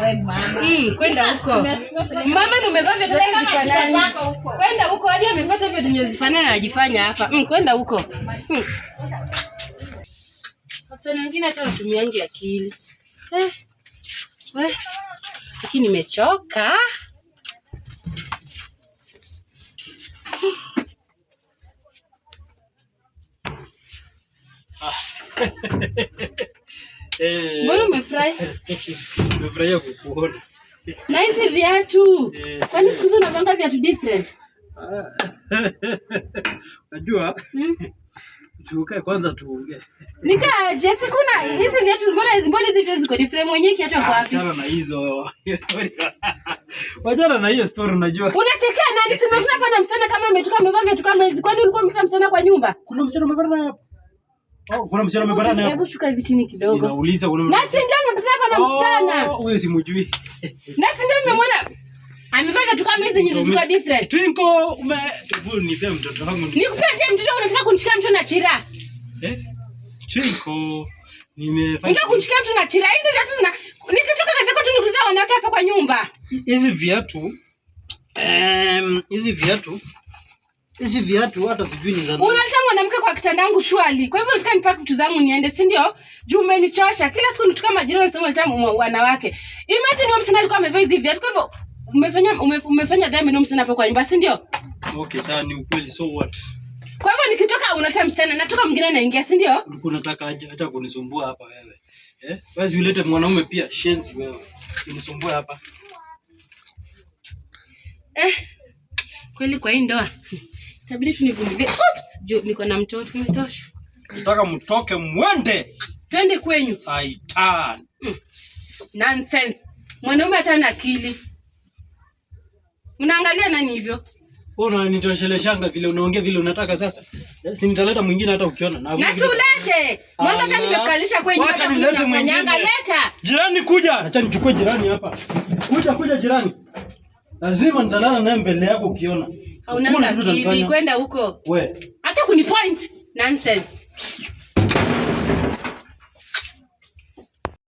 Wewe mama. Kwenda huko. Mama ni umevaa viatu Peleka mashida zifanani. zako huko. Kwenda huko hadi amepata viatu zenye zifanana anajifanya hapa. Kwenda huko. Wasichana wengine hata watumiangi akili. We. Lakini nimechoka. Mbona umefurahi? Nimefurahia kukuona. Na hizi viatu. Kwani siku hizi unavanga viatu different? Unajua? Tukae kwanza tuongee. Nikaje sikuna hizi viatu, mbona hizi viatu ziko different? Mwenyewe kiatu kwa wapi? Achana na hizo story. Wachana na hiyo story unajua. Unachekea nani? Si nimekutana hapa na msichana kama ametoka amevaa viatu kama hizi. Kwani ulikuwa umekuta msichana kwa nyumba? Kuna msichana umepata naye hapo? Oh, kuna msichana umepata naye hapo? Hebu shuka hivi chini kidogo. Ninauliza kuna Na si ndio nimepata hapa na msichana. Oh, huyo simjui. Na si ndio nimemwona amevaa viatu kama hizi nyingi ziko different. Twinko ume hebu nipe mtoto wangu. Nikupe je mtoto, unataka kunishika mtoto na chira? Twinko nimefanya. Unataka kunishika mtoto na chira? Hizi viatu zina nikitoka kazi yako tu nikuletea wanawake hapa kwa nyumba. Hizi viatu hizi viatu hizi viatu hata sijui ni za nani. Unaleta mwanamke kwa kitanda yangu shwali. Kwa hivyo nataka nipake vitu zangu niende, si ndio? Juu umenichosha. Kila siku nitoka majirani wanasema unaleta wanawake. Imagine huyo msichana alikuwa amevaa hizi viatu. Kwa hivyo umefanya dhambi na msichana hapa kwa nyumba, si ndio? Okay, sawa ni ukweli, so what? Kwa hivyo nikitoka unaleta msichana, natoka mwingine anaingia, si ndio? Ulikuwa unataka acha kunisumbua hapa wewe. Wewe ulete mwanaume pia shenzi wewe. Unisumbue hapa. Kweli kwa hii ndoa. Itabidi tunivumilie. Oops, juu niko na mtoto umetosha. Nataka mtoke mwende. Twende kwenyu. Saitan. Nonsense. Mwanaume hata hana akili. Unaangalia nani hivyo? Wewe unanitosheleshanga vile unaongea vile unataka sasa. Si nitaleta mwingine hata ukiona. Na si ulete. Mwanzo hata nimekukalisha kwenyu, Wacha hata nilete unafanyanga. mwingine. Leta. Jirani kuja. Acha nichukue jirani hapa. Kuja kuja jirani. Lazima nitalala naye mbele yako ukiona. Hauna Hakuna kitu akili utanifanya. kwenda huko. We. Acha kunipoint. Nonsense.